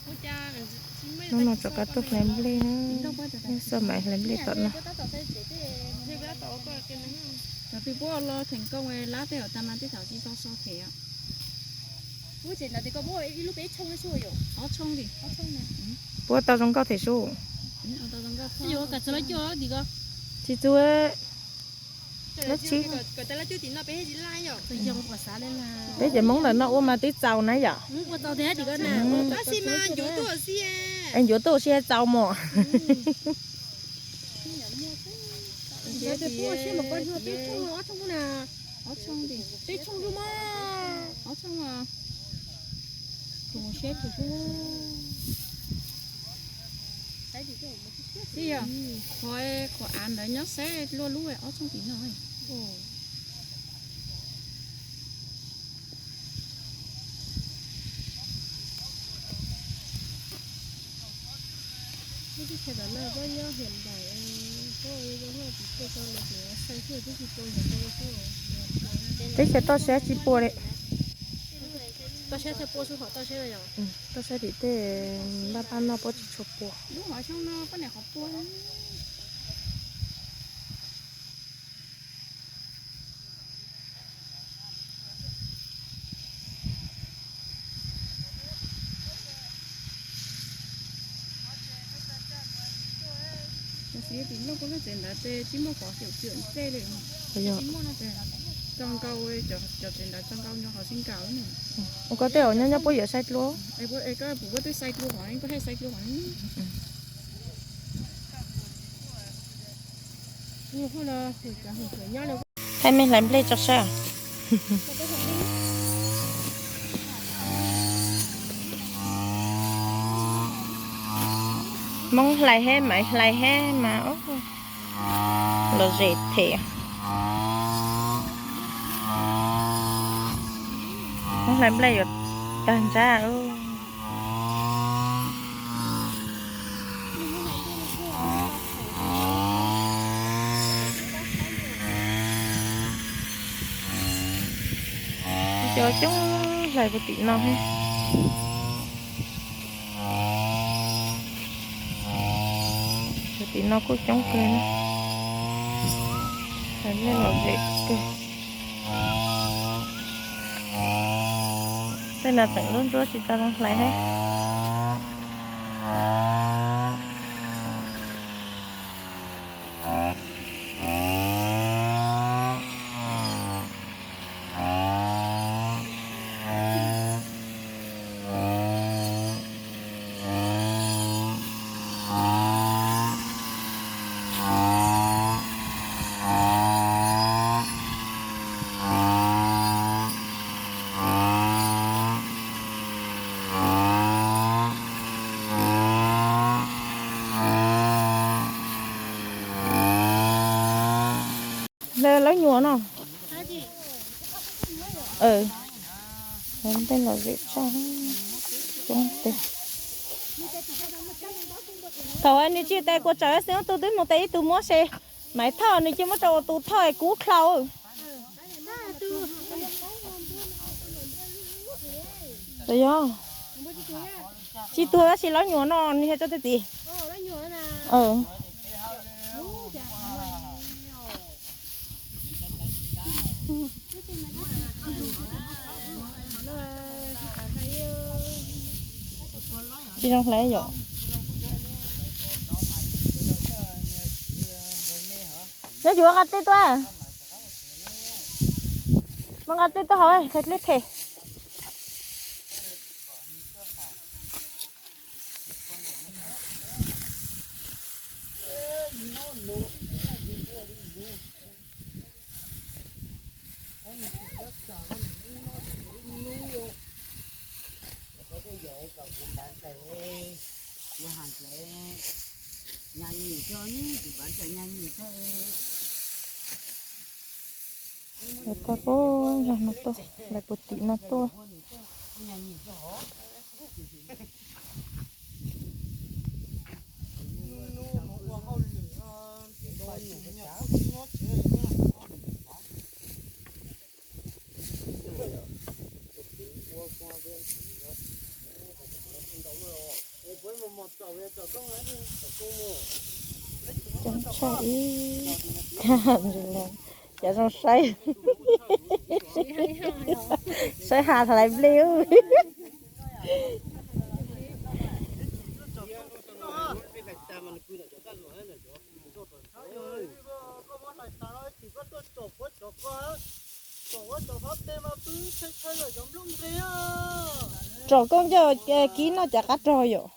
Hnub no rov qab tuaj hlais nplej na, nyob xoj mas hlais nplej tom no. Cov twg puab los theem koob lab tej tas mas tej thaum tsis tau so them. Puab tau zoo nkauj them sub. Tsis txu, lab tsi. Peb cov Hmoob ntawm no ua mas twb txaus na yom. Es ncuav tuaj si txaus mos. Tib yog, qhov av ntawd nyob saib luaj lub ob tsooj tim no. Teb chaws toj siab tsis pua li. Toj siab tim tej npaj paj noj puab tsis tshua pua. Tim no puab lub tsev ntawd ces tsis muaj qhov xyaum xyaum tej li. Tsis muaj no ces tso nkaus, cov tsev ntawd tso nkaus nyob qhov sib nkaus. Ua koj tej zaum nyob nyob puab yuav saib dluab. Koj puas puab twb saib dluab qhov, koj haj saib dluab qhov. Thaij mej hlais nplej tso saib. Hmoob hlais hab, Maiv hlais hab mas lom zem them. Hmoob hlais nplej yuav tag ntsab. Cov coob hlais puag tim no thiab. Puag tim no kuj coob kawg na. Hlais nplej lom zem kawg. Tej no tseem ntsuab ntsuab tsis tau zoo hlais thiab. Lawv nyuam no. Tej lom zem tshaj. Coob tes. Thaum nws tsis tes kua tsawv xwb, tus twb mus tes ib tug muab se Maiv Thoj, nws cia muab rau ua tus Thoj es kub dlhau. Yog tsis tuag tab sis lawv nyuam no nws yog tso tej txiv. Tsis zoo hlais yom. Nyob yuav nqa tij tuaj. Muab nqa tij tuaj hauv, them dlib them. Lawv tuaj puag zog no tuaj, lawv puag tim no tuaj. Coob tshaj ib, cov zoo saib, saib ha hlais nplej. Tsom koj ncauj kib noj cov qab rog yom.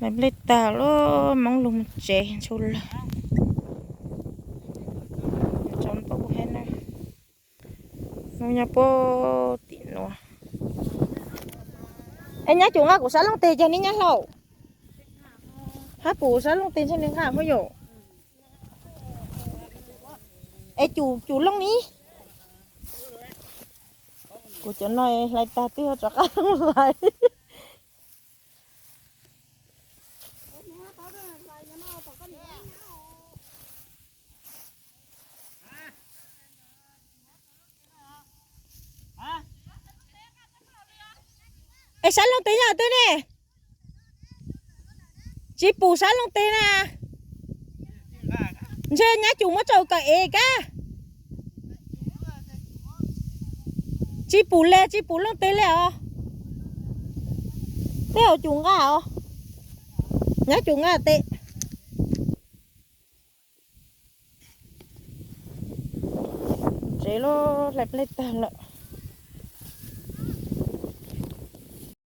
Hlais nplej tag lawm, Hmoob lug mus tsev tshua lawm. Tsaus ntuj thiab na. Hnub nyob puag tim nuav. Es nyab cum nqa kuv sab looj teg cag ni nyab hlau. Hab pum sab looj teg ntshe nws nqa hab yom. Es cum, cum looj ni. Kuv cov no hlais tag twb ho rov qab hlais. Es sab looj teg nyob twg ne? Tsis pum sab looj teg na. Ntshe nyab cum muab tso kawm ev kab. Tsis pum le, tsis pum looj teg le os. Tej zaum cum nqa os. Nyab cum nqa teg. Tsev lub hlais nplej tag lawm.